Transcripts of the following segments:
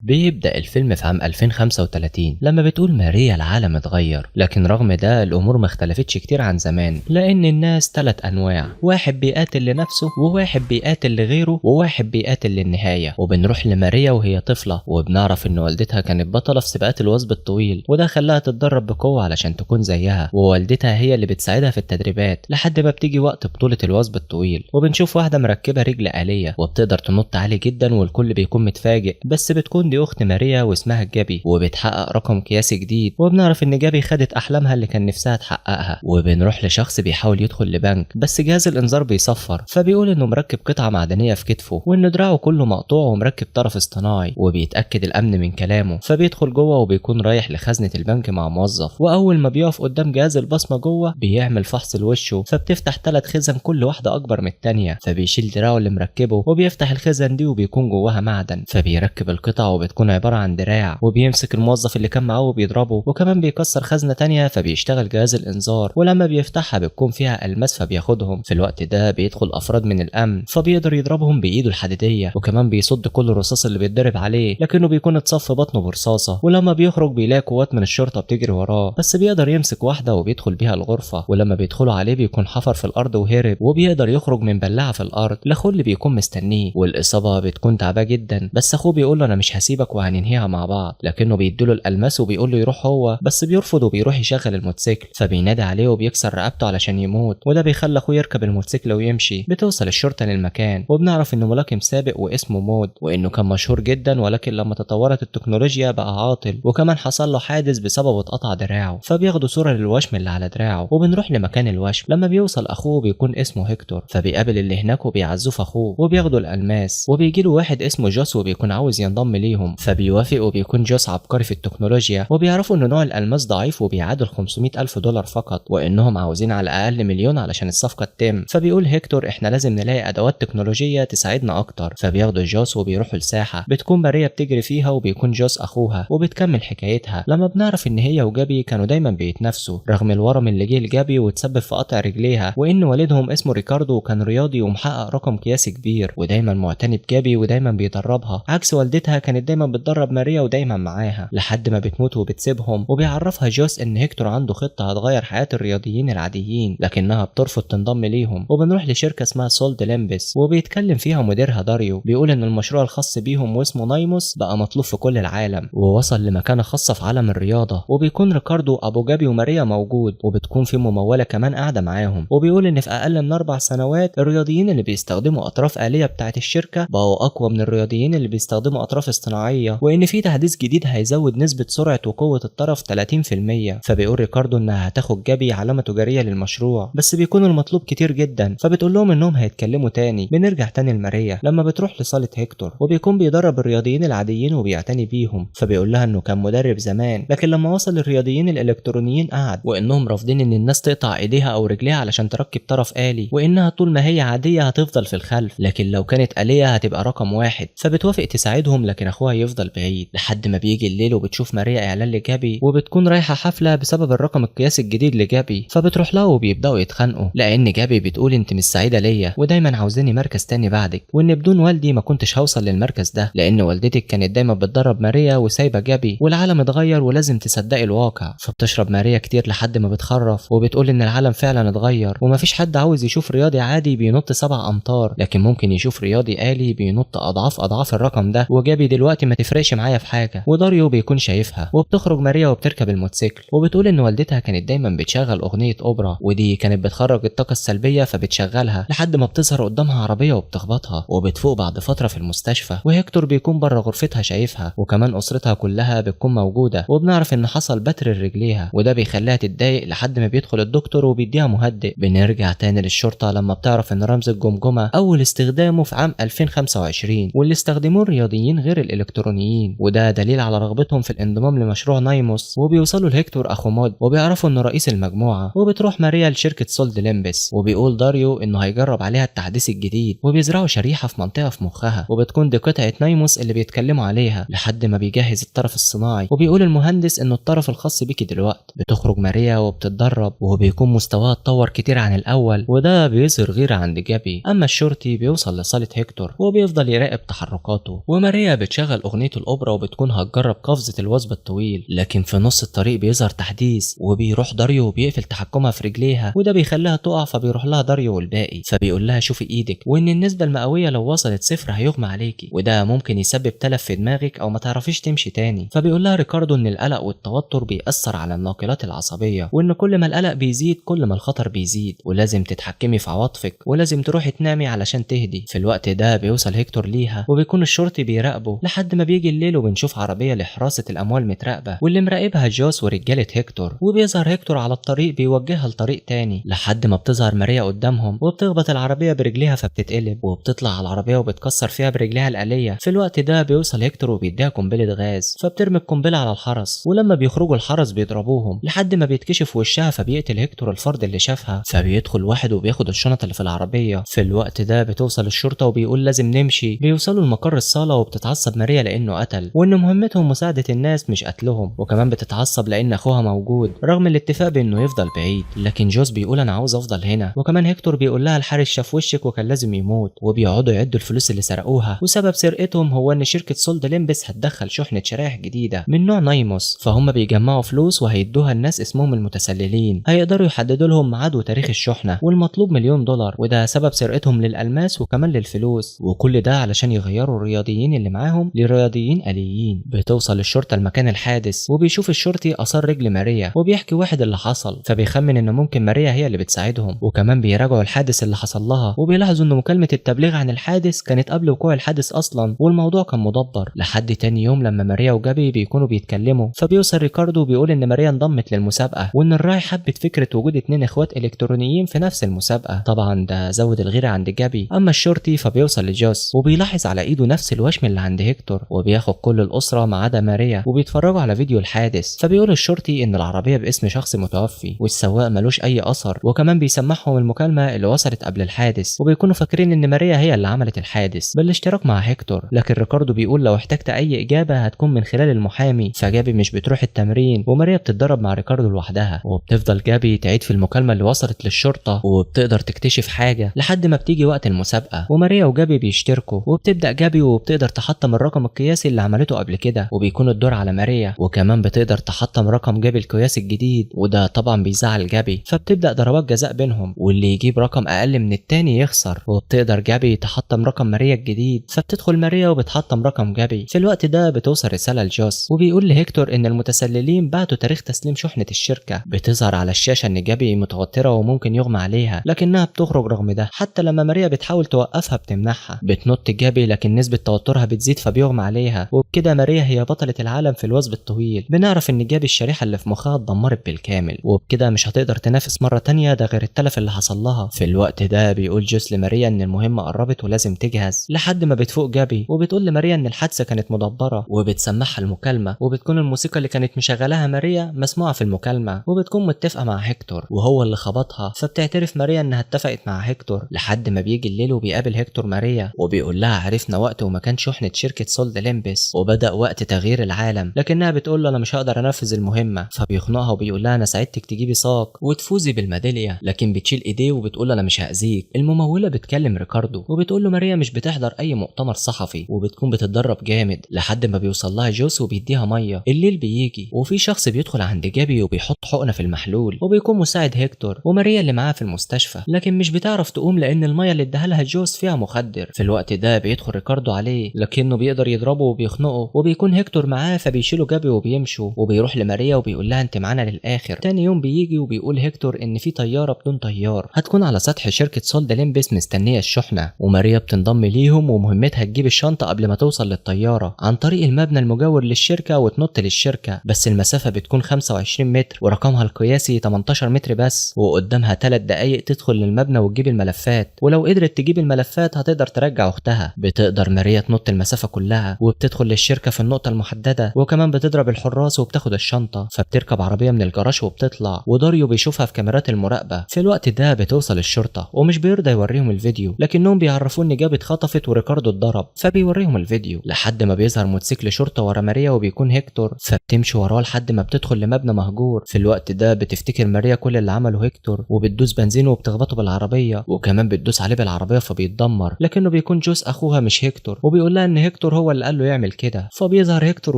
بيبدأ الفيلم في عام 2035 لما بتقول ماريا العالم اتغير، لكن رغم ده الأمور ما اختلفتش كتير عن زمان، لأن الناس 3 أنواع: واحد بيقاتل لنفسه، وواحد بيقاتل لغيره، وواحد بيقاتل للنهاية. وبنروح لماريا وهي طفلة، وبنعرف إن والدتها كانت بطلة في سباقات الوثب الطويل، وده خلاها تتدرب بقوة علشان تكون زيها، ووالدتها هي اللي بتساعدها في التدريبات لحد ما بتيجي وقت بطولة الوثب الطويل. وبنشوف واحدة مركبة رجل آلية وبتقدر تنط عالي جدا، والكل بيكون متفاجئ، بس بتكون دي أخت ماريا واسمها جابي، وبتحقق رقم قياسي جديد. وبنعرف إن جابي خدت أحلامها اللي كان نفسها تحققها. وبنروح لشخص بيحاول يدخل لبنك، بس جهاز الإنذار بيصفر، فبيقول إنه مركب قطعة معدنية في كتفه، وإن دراعه كله مقطوع ومركب طرف اصطناعي، وبيتأكد الأمن من كلامه. فبيدخل جوه وبيكون رايح لخزنة البنك مع موظف، وأول ما بيقف قدام جهاز البصمة جوه بيعمل فحص لوشه، فبتفتح 3 خزن كل واحدة أكبر من التانية، فبيشيل دراعه اللي مركبه وبيفتح الخزن دي وبيكون جواها معدن، فبيركب القطع وبتكون عبارة عن دراع، وبيمسك الموظف اللي كان معاه وبيضربه، وكمان بيكسر خزنة تانية فبيشتغل جهاز الإنذار، ولما بيفتحها بتكون فيها ألماس فبياخدهم. في الوقت ده بيدخل أفراد من الأمن، فبيقدر يضربهم بإيده الحديدية، وكمان بيصد كل الرصاص اللي بيتضرب عليه، لكنه بيكون اتصف بطنه برصاصة. ولما بيخرج بيلاقي قوات من الشرطة بتجري وراه، بس بيقدر يمسك واحدة وبيدخل بيها الغرفة، ولما بيدخلوا عليه بيكون حفر في الأرض وهرب، وبيقدر يخرج من بلاعة في الأرض لأخوه اللي بيكون مستنيه، والإصابة بتكون تعباه جدا، بس أخوه بيقول له أنا مش هسيبك وهننهيها مع بعض، لكنه بيديله الألماس وبيقول له يروح هو، بس بيرفض وبيروح يشغل الموتوسيكل، فبينادي عليه وبيكسر رقبته علشان يموت، وده بيخلي أخوه يركب الموتوسيكل ويمشي. بتوصل الشرطة للمكان، وبنعرف إنه ملاكم سابق واسمه مود، وإنه كان مشهور جدا، ولكن لما تطورت التكنولوجيا بقى عاطل، وكمان حصل له حادث بسببه اتقطع دراعه، فبياخدوا صورة للوشم اللي على دراعه. وبنروح لمكان الوشم. لما بيوصل أخوه بيكون اسمه هيكتور، فبيقابل اللي هناك وبيعزوه في أخوه وبياخدوا الألماس. وبيجي له واحد اسمه جوس وبيكون عاوز ينضم ليهم، فبيوافق، وبيكون جوس عبقري في التكنولوجيا، وبيعرفوا إن نوع الألماس ضعيف وبيعادل 500,000 دولار فقط، وإنهم عاوزين على الأقل مليون علشان الصفقة تتم. فبيقول هيكتور إحنا لازم نلاقي أدوات تكنولوجية تساعدنا أكتر. فبياخدوا جوس وبيروحوا لساحة بتكون ماريا بتجري فيها، وبيكون جوس أخوها، وبتكمل حكايتها لما بنعرف إن هي وجابي كانوا دايما بيتنافسوا رغم الورم اللي جه لجابي وتسبب في قطع رجليها، وإن والدهم اسمه ريكاردو وكان رياضي ومحقق رقم قياسي كبير، ودايما معتني بجابي ودايما بيدربها، عكس والدتها كانت دايما بتدرب ماريا ودايما معاها لحد ما بتموت وبتسيبهم. وبيعرفها جوس إن هيكتور عنده خطة هتغير حياة الرياضيين العاديين، لكنها بترفض تنضم ليهم. وبنروح لشركة اسمها سولد ليمبس، وبيتكلم فيها مديرها داريو، بيقول إن المشروع الخاص بيهم واسمه نايموس بقى مطلوب في كل العالم، ووصل لمكانة خاصة في عالم الرياضة. وبيكون ريكاردو أبو جابي وماريا موجود، وبتكون في ممولة كمان قاعدة معاهم، وبيقول إن في أقل من 4 سنوات الرياضيين اللي بيستخدموا أطراف آلية بتاعت الشركة بقوا أقوى من الرياضيين اللي بيستخدموا أطراف اصطناعية، وإن في تحديث جديد هيزود نسبة سرعة وقوة الطرف 30%. فبيقول ريكاردو إنها هتاخد جابي علامة تجارية للمشروع، بس بيكون المطلوب كتير جدا، فبتقول لهم إنهم هيتكلموا تاني. بنرجع تاني لماريا لما بتروح لصالة هيكتور، وبيكون بيدرب الرياضيين العاديين وبيعتني بيهم، فبيقول لها إنه كان مدرب زمان، لكن لما وصل للرياضيين الإلكترونيين قعد، وإنهم رافضين إن الناس تقطع إيديها أو رجليها علشان تركب طرف آلي، وإنها طول ما هي عادية هتفضل في الخلف، لكن لو كانت آلية هتبقى رقم 1. فبتوافق تساعدهم، لكن أخوها يفضل بعيد لحد ما بيجي الليل، وبتشوف ماريا إعلان لجابي، وبتكون رايحة حفلة بسبب الرقم القياسي الجديد لجابي، فبتروح لها وبيبدأوا يتخانقوا، لأن جابي بتقول أنت مش سعيدة ليا ودايما عاوزاني مركز تاني بعدك، وإن بدون والدي ما كنتش هوصل للمركز ده، لأن والدتك كانت دايما بتدرب ماريا وسايبة جابي، والعالم اتغير ولازم تصدقي الواقع. فبتشرب ماريا كتير لحد ما بتخرف، وبتقول إن العالم فعلا اتغير، ومفيش حد عاوز يشوف رياضي عادي بينط 7 أمتار، لكن ممكن يشوف رياضي آلي بينط أضعاف أضعاف الرقم ده، وجابي دلوقتي ما تفرقش معايا في حاجة. وداريو بيكون شايفها. وبتخرج ماريا وبتركب الموتوسيكل، وبتقول إن والدتها كانت دايما بتشغل أغنية أوبرا، ودي كانت بتخرج الطاقة السلبية، فبتشغلها لحد ما بتظهر قدامها عربية وبتخبطها، وبتفوق بعد فترة في المستشفى، وهيكتور بيكون بره غرفتها شايفها، وكمان أسرتها كلها بتكون موجودة. وبنعرف إن حصل بتر لرجليها، وده بيخليها تتضايق لحد ما بيدخل الدكتور وبيديها مهدئ. بنرجع تاني للشرطة لما بتعرف إن رمز الجمجمة أول استخدامه في عام 2025، واللي استخدموه الرياضيين غير الإلكترونيين، وده دليل على رغبتهم في الانضمام لمشروع نايموس. وبيوصلوا لهيكتور أخو مود، وبيعرفوا إنه رئيس المجموعة. وبتروح ماريا لشركة سولد ليمبس، وبيقول داريو إنه هيجرب عليها التحديث الجديد، وبيزرعوا شريحة في منطقة في مخها، وبتكون دي قطعة نايموس اللي بيتكلموا عليها لحد ما بيجهز الطرف الصناعي. وبيقول المهندس إنه الطرف الخاص بيكي دلوقتي. بتخرج ماريا وبتتدرب، وبيكون مستواها اتطور كتير عن الأول، وده بيظهر غيرة عند جابي. أما الشرطي بيوصل لصالة هيكتور وبيفضل يراقب تحركاته، وماريا بتشغل بتشغل اغنية الاوبرا وبتكون هتجرب قفزه الوثب الطويل، لكن في نص الطريق بيظهر تحديث وبيروح داريو وبيقفل تحكمها في رجليها، وده بيخليها تقع، فبيروح لها داريو والباقي فبيقول لها شوفي ايدك، وان النسبة المئويه لو وصلت 0 هيغمى عليكي، وده ممكن يسبب تلف في دماغك او ما تعرفيش تمشي تاني. فبيقول لها ريكاردو ان القلق والتوتر بيأثر على الناقلات العصبية، وان كل ما القلق بيزيد كل ما الخطر بيزيد، ولازم تتحكمي في عواطفك ولازم تروحي تنامي علشان تهدي. في الوقت ده بيوصل هيكتور ليها وبيكون الشرطي بيراقبه لحد ما بيجي الليل، وبنشوف عربية لحراسه الاموال متراقبه واللي مراقبها جوس ورجاله هيكتور، وبيظهر هيكتور على الطريق بيوجهها لطريق تاني لحد ما بتظهر ماريا قدامهم وبتخبط العربية برجليها فبتتقلب، وبتطلع على العربية وبتكسر فيها برجليها الآلية. في الوقت ده بيوصل هيكتور وبيديها قنبلة غاز، فبترمي القنبلة على الحرس، ولما بيخرجوا الحرس بيضربوهم لحد ما بيتكشف وشها، فبيقتل هيكتور الفرد اللي شافها. فبيدخل واحد وبياخد الشنط اللي في العربية. في الوقت ده بتوصل الشرطة وبيقول لازم نمشي. بيوصلوا لمقر الصاله وبتتعصب ماريا لانه قتل، وان مهمتهم مساعدة الناس مش قتلهم، وكمان بتتعصب لان اخوها موجود رغم الاتفاق بانه يفضل بعيد، لكن جوس بيقول انا عاوز افضل هنا. وكمان هيكتور بيقول لها الحارس شاف وشك وكان لازم يموت، وبيقعدوا يعدوا الفلوس اللي سرقوها، وسبب سرقتهم هو ان شركة سولد ليمبس هتدخل شحنه شرايح جديدة من نوع نايموس، فهم بيجمعوا فلوس وهيدوها الناس اسمهم المتسللين، هيقدروا يحددوا لهم ميعاد وتاريخ الشحنة، والمطلوب $1,000,000، وده سبب سرقتهم للالماس وكمان للفلوس، وكل ده علشان يغيروا الرياضيين اللي معاهم لرياضيين آليين. بتوصل الشرطة لمكان الحادث وبيشوف الشرطي اثار رجل ماريا، وبيحكي واحد اللي حصل، فبيخمن ان ممكن ماريا هي اللي بتساعدهم، وكمان بيراجعوا الحادث اللي حصل لها، وبيلاحظوا ان مكالمة التبليغ عن الحادث كانت قبل وقوع الحادث اصلا، والموضوع كان مدبر. لحد تاني يوم لما ماريا وجابي بيكونوا بيتكلموا، فبيوصل ريكاردو وبيقول ان ماريا انضمت للمسابقه، وان الراعي حبت فكرة وجود 2 اخوات الكترونيين في نفس المسابقة، طبعا ده زود الغيرة عند جابي. اما الشرطي فبيوصل لجوس وبيلاحظ على ايده نفس الوشم اللي عند هيكتور، وبياخد كل الاسرة ما عدا ماريا وبيتفرجوا على فيديو الحادث. فبيقول الشرطي ان العربية باسم شخص متوفي والسواق ملوش اي اثر، وكمان بيسمعهم المكالمة اللي وصلت قبل الحادث، وبيكونوا فاكرين ان ماريا هي اللي عملت الحادث بالاشتراك مع هيكتور، لكن ريكاردو بيقول لو احتجت اي اجابه هتكون من خلال المحامي. فجابي مش بتروح التمرين وماريا بتتدرب مع ريكاردو لوحدها، وبتفضل جابي تعيد في المكالمة اللي وصلت للشرطة، وبتقدر تكتشف حاجة لحد ما بتيجي وقت المسابقة، وماريا وجابي بيشتركوا، وبتبدا جابي وبتقدر تحطم الرقم القياسي اللي عملته قبل كده، وبيكون الدور على ماريا، وكمان بتقدر تحطم رقم جابي القياسي الجديد، وده طبعا بيزعل جابي، فبتبدا ضربات جزاء بينهم، واللي يجيب رقم اقل من التاني يخسر، وبتقدر جابي تحطم رقم ماريا الجديد، فبتدخل ماريا وبتحطم رقم جابي. في الوقت ده بتوصل رسالة لجوس وبيقول لهيكتور ان المتسللين بعتوا تاريخ تسليم شحنه الشركة. بتظهر على الشاشة ان جابي متوترة وممكن يغمى عليها، لكنها بتخرج رغم ده، حتى لما ماريا بتحاول توقفها بتمنعها. بتنط جابي لكن نسبه توترها بتزيد فبيغمى عليها، وبكده ماريا هي بطلة العالم في الوثب الطويل. بنعرف ان جابي الشريحة اللي في مخها اتدمرت بالكامل، وبكده مش هتقدر تنافس مرة تانية، ده غير التلف اللي حصل لها. في الوقت ده بيقول جوس لماريا ان المهمة قربت ولازم تجهز، لحد ما بتفوق جابي وبتقول لماريا ان الحادثة كانت مدبره، وبتسمعها المكالمة، وبتكون الموسيقى اللي كانت مشغلاها ماريا مسموعة في المكالمة، وبتكون متفقه مع هيكتور وهو اللي خبطها. فبتعترف ماريا انها اتفقت مع هيكتور، لحد ما بيجي الليل وبيقابل هيكتور ماريا وبيقول لها عرفنا وقت ومكان شحنه شركة سولد ليمبس وبدا وقت تغيير العالم، لكنها بتقول له انا مش هقدر انفذ المهمة، فبيخنقها وبيقول لها انا ساعدتك تجيبي ساق وتفوزي بالميداليه، لكن بتشيل ايديه وبتقول له انا مش هاذيك. المموله بتكلم ريكاردو وبتقول له ماريا مش بتحضر اي مؤتمر صحفي وبتكون بتتدرب جامد، لحد ما بيوصل لها جوس وبيديها مية. الليل بيجي وفي شخص بيدخل عند جابي وبيحط حقنه في المحلول، وبيكون مساعد هيكتور وماريا اللي معاه في المستشفى، لكن مش بتعرف تقوم لان المية اللي اداها لها جوس فيها مخدر. في الوقت ده بيدخل ريكاردو عليه لكنه بيقدر يضربه وبيخنقه، وبيكون هيكتور معاه فبيشيلوا جابي وبيمشوا، وبيروح لماريا وبيقول لها انت معانا للاخر. تاني يوم بيجي وبيقول هيكتور ان في طيارة بدون طيار هتكون على سطح شركة سولد ليمبس مستنيه الشحنة، وماريا بتنضم ليهم ومهمتها تجيب الشنطة قبل ما توصل للطياره عن طريق المبنى المجاور للشركة وتنط للشركة، بس المسافة بتكون 25 متر ورقمها القياسي 18 متر بس، وقدامها 3 دقايق تدخل للمبنى وتجيب الملفات، ولو قدرت تجيب الملفات هتقدر ترجع اختها. بتقدر ماريا تنط المسافة كلها وبتدخل للشركة في النقطة المحددة، وكمان بتضرب الحراس وبتاخد الشنطة، فبتركب عربية من الجراج وبتطلع، وداريو بيشوفها في كاميرات المراقبة. في الوقت ده بتوصل الشرطة ومش بيرضى يوريهم الفيديو، لكنهم بيعرفوه ان جابي اتخطفت وريكاردو اتضرب، فبيوريهم الفيديو لحد ما بيظهر موتوسيكل شرطه ورا ماريا وبيكون هيكتور، فبتمشي وراه لحد ما بتدخل لمبنى مهجور. في الوقت ده بتفتكر ماريا كل اللي عمله هيكتور، وبتدوس بنزين وبتخبطه بالعربية، وكمان بتدوس عليه بالعربية فبيتدمر، لكنه بيكون جوس اخوها مش هيكتور، وبيقول لها ان هيكتور هو هو اللي قال له يعمل كده. فبيظهر هيكتور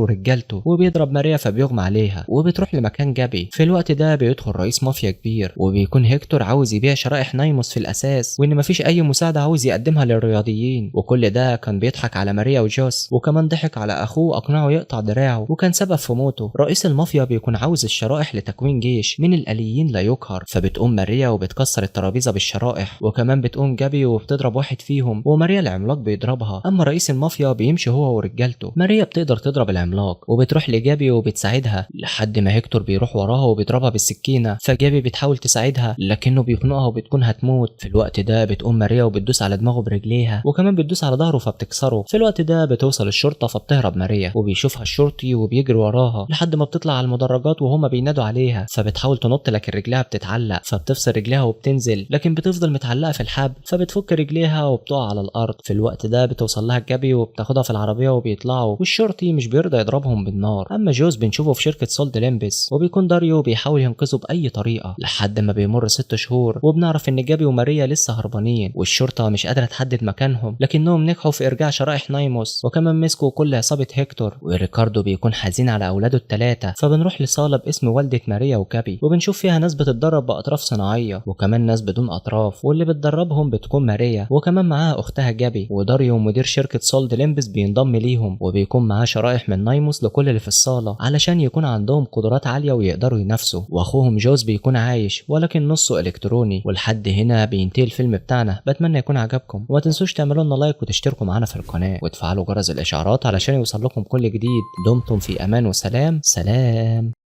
ورجالته وبيضرب ماريا فبيغمى عليها وبتروح لمكان جابي. في الوقت ده بيدخل رئيس مافيا كبير، وبيكون هيكتور عاوز يبيع شرائح نايموس في الاساس، وان مفيش اي مساعدة عاوز يقدمها للرياضيين، وكل ده كان بيضحك على ماريا وجوس، وكمان ضحك على اخوه واقنعه يقطع دراعه وكان سبب في موته. رئيس المافيا بيكون عاوز الشرائح لتكوين جيش من الآليين لا يقهر، فبتقوم ماريا وبتكسر الترابيزة بالشرائح، وكمان بتقوم جابي وبتضرب واحد فيهم، وماريا العملاق بيضربها. اما رئيس المافيا بيمشي هو ورجالته. ماريا بتقدر تضرب العملاق وبتروح لجابي وبتساعدها لحد ما هيكتور بيروح وراها وبيضربها بالسكينة، فجابي بتحاول تساعدها لكنه بيخنقها وبتكون هتموت. في الوقت ده بتقوم ماريا وبتدوس على دماغه برجليها، وكمان بتدوس على ظهره فبتكسره. في الوقت ده بتوصل الشرطة فبتهرب ماريا، وبيشوفها الشرطي وبيجري وراها لحد ما بتطلع على المدرجات وهما بينادوا عليها، فبتحاول تنط لكن رجلها بتتعلق، فبتفصل رجليها وبتنزل لكن بتفضل متعلقه في الحبل، فبتفك رجليها وبتقع على الارض. في الوقت ده بتوصل لها جابي وبتاخدها في العربية وبيطلعوا، والشرطي مش بيرضى يضربهم بالنار. اما جوز بنشوفه في شركة سولد ليمبس، وبيكون داريو بيحاول ينقذه باي طريقه لحد ما بيمر 6 شهور، وبنعرف ان جابي وماريا لسه هربانين والشرطة مش قادرة تحدد مكانهم، لكنهم نجحوا في ارجاع شرائح نايموس، وكمان مسكوا كل عصابة هيكتور. وريكاردو بيكون حزين على اولاده ال3، فبنروح لصاله باسم والده ماريا وجابي، وبنشوف فيها ناس بتتدرب باطراف صناعية وكمان ناس بدون اطراف، واللي بتدربهم بتكون ماريا وكمان معاها اختها جابي. وداريو مدير شركة سولد ليمبس بينضم ليهم، وبيكون معاه شرائح من نايموس لكل اللي في الصاله علشان يكون عندهم قدرات عالية ويقدروا ينافسوا. واخوهم جوز بيكون عايش ولكن نصه الكتروني. ولحد هنا بينتهي الفيلم بتاعنا، بتمنى يكون عجبكم، وما تنسوش تعملوا لنا like وتشتركوا معانا في القناة وتفعلوا جرس الاشعارات علشان يوصل لكم كل جديد. دمتم في امان وسلام. سلام.